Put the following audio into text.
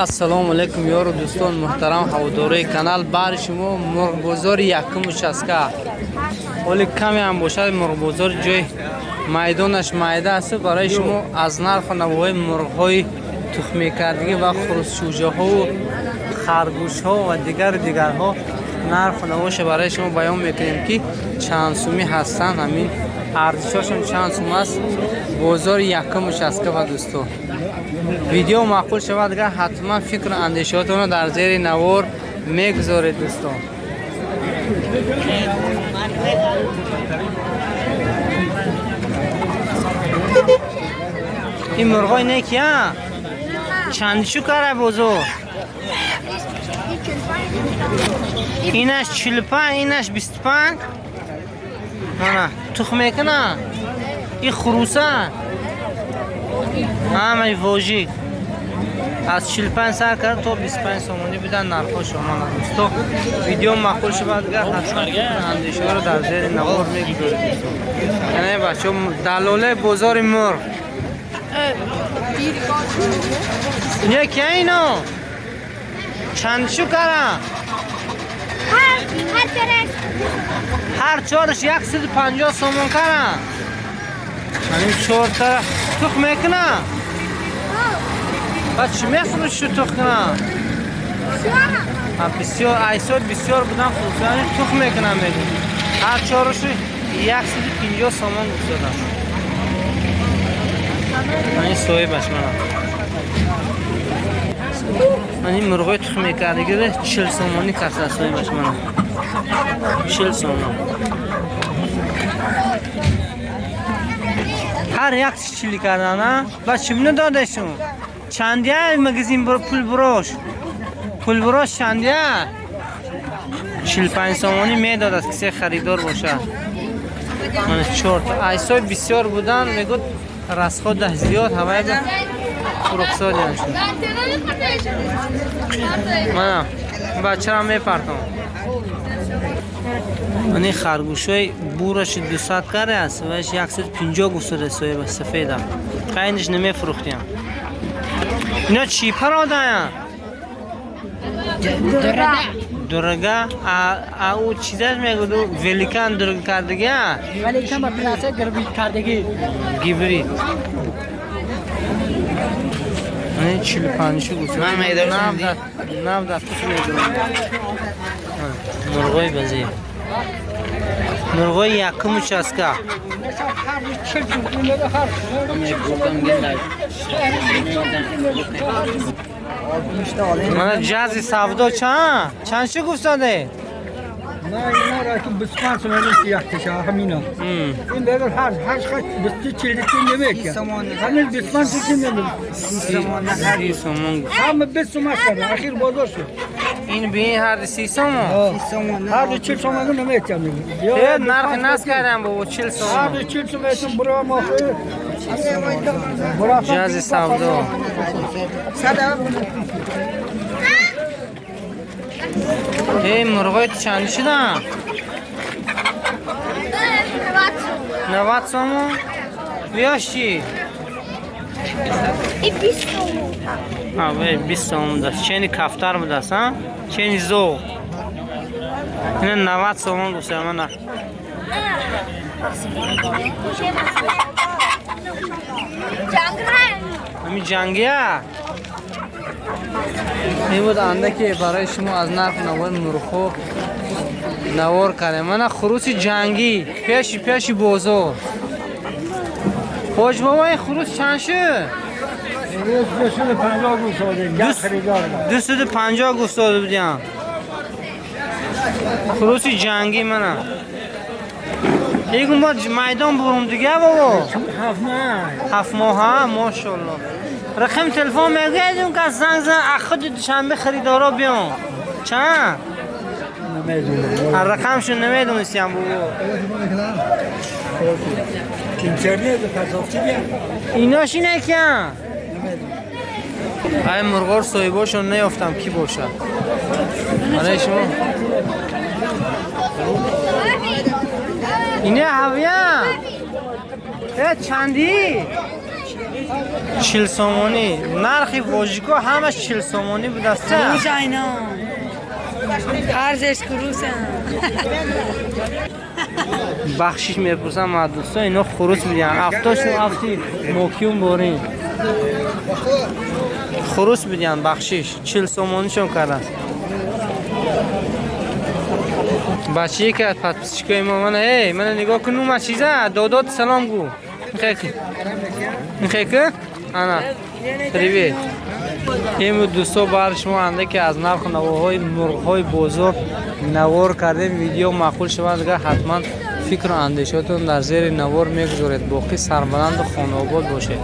Ассалому алайкум, ёру дӯстон муҳтарам, ҳаводорои канал. Баҳри шумо мурғбозори якум участка. Ҳоли каме ҳам бошад, мурғбозор ҷои майдонаш майда аст. Барои шумо аз нарху навоҳои мурғҳои тухмекардагӣ ва хурӯсшӯҷаҳову харгӯшҳо ва дигару дигарҳо нарху навоша барои шумо баён мекунем, ки чанд сумӣ ҳастанд, ҳамин арзишҳошон чанд сум аст. Бозори якум участка. Ва дӯсто, видео маъқул шавад, агар ҳатман фикру андешаҳотонро дар зери навор мегузоред, дӯстон. Ин мурғои некия чандишу кара бозор? Инаш 45, инаш 25. Мана тухм мекуна. Ин хуруса ҳамаи вожик аз 45 сар карда то 25 сомонӣ будан нархҳошо. Мана дӯсто, видео маъқул шавад, агар ҳатман андешаҳоро дар зери навор мегузоред, дӯсто. Яъне бачаҳо, далолаи бозори мурғ ино кия? Ино чандшу кара? Ҳар чораш 150 сомон кара. Ҳамин чортара тухм мекуна. Ба чӣ мефурӯшу тухм куна? Бисёр айсо бисёр будан хусусан тухм мекунам, мегӯ. Ҳар чорашу 150 сомон гуфтодам. Ин соҳибаш мана. Ман ин мурғои тухм мекардагиро 40 сомонӣ каса соҳибаш мана. 40 сомон. Ҳар як чили кардан, а? Ба чӣ надодашон? Чандия магазин пул бурош? Пул бурош чандия? 45 сомонӣ медодад, кисе харидор бошад. Мана чорта. Айсои бисёр будан, мегӯд, расход зиёд, ҳавай ба фурӯхсодиан шуд. Мана бачарам мепартом. Ани харгӯшҳои бураши 200 каре аст, ваш 150 гуфтода соҳиба, сафеда. Қайниш намефурӯхтиям. Ино чӣ пародаям? Дорога. А ӯ чизаш мегӯд, великан дорога кардагия? Великан ба пиласа гибрид кардагӣ. Гибрид. Ани 45 гуфт. Ман майдон Нав дар тух медонам. Мурғои базӣ. Мурғои якум участка. Мана ҷази савдо чанд? Чанд ши гуфтоде? На, ино ра ки 25 сомонӣ якташа ҳамина. Ин бегар ҳар ҳар хат 20 40 намека. Ҳамин 25 чил намека. 30 сомон гуфт. Ҳама 20 сомон шуд. Ахир бозор шуд. Ин би ин ҳар 30 сомон? Ҳар 40 сомонӣ намека. Э, нархи нас кардам бобо 40 Ҳар сомон. 40 сомон буро мо. Ҷази савдо. Эй, мурғои ту чанд шудан? 90 сомон? Виёш чӣ? А, вай 20 сомон будааст. Чени кафтар будааст, а? Чени зоғ. Ина 90 сомон гуфтам, мана. Ҳамин ҷангия? Ин буд андаке барои шумо аз нарху навои мурғҳо навор кардем. Мана хуруси ҷангӣ пеши пеши бозор. Ҳоҷ бобо, ин хурус чанд шуд? 250 гуфтода. Як харидор. 250 гуфтода будям. Хуруси ҷангӣ мана. Игу мо майдон бурум дига бобо. 7 моҳ. 7 моҳа, мошалло. Рақами телефон мегӯяд, он кас занг зан, аз худи Душанбе харидоро биён. Чанд? Намедонам. Рақамшон намедонистиям бобо. Интернет пасофти бия. Инош инекиян? Ай мурғор соҳибошон наёфтам, кӣ бошад. Барои шумо. Ине ҳавия? Э, чандӣ? 40 сомонӣ. Нархи вожико ҳамаш 40 сомонӣ будаста. خروس اینا ارزش خروسن. Бахшиш мепурсам аз дӯстон, ино хурус бидиҳанд. Афтошун афти мокиюм борин. Хурус бидиҳанд, бахшиш. 40 сомонишон кардааст. Бачае ки аз подписчикои мо мана, эй, мана нигоҳ кун, ума чиза, додот салом гӯ. Михайки. Михайки? Ана. Привет. Имрӯз, дӯсто, бар шумо андаке аз нарху навоҳои мурғҳои бозор навор кардем. Видео маъқул шавад, агар ҳатман фикру андешаотон дар зери навор мегузоред. Боқӣ сарбаланду хонаобод бошед.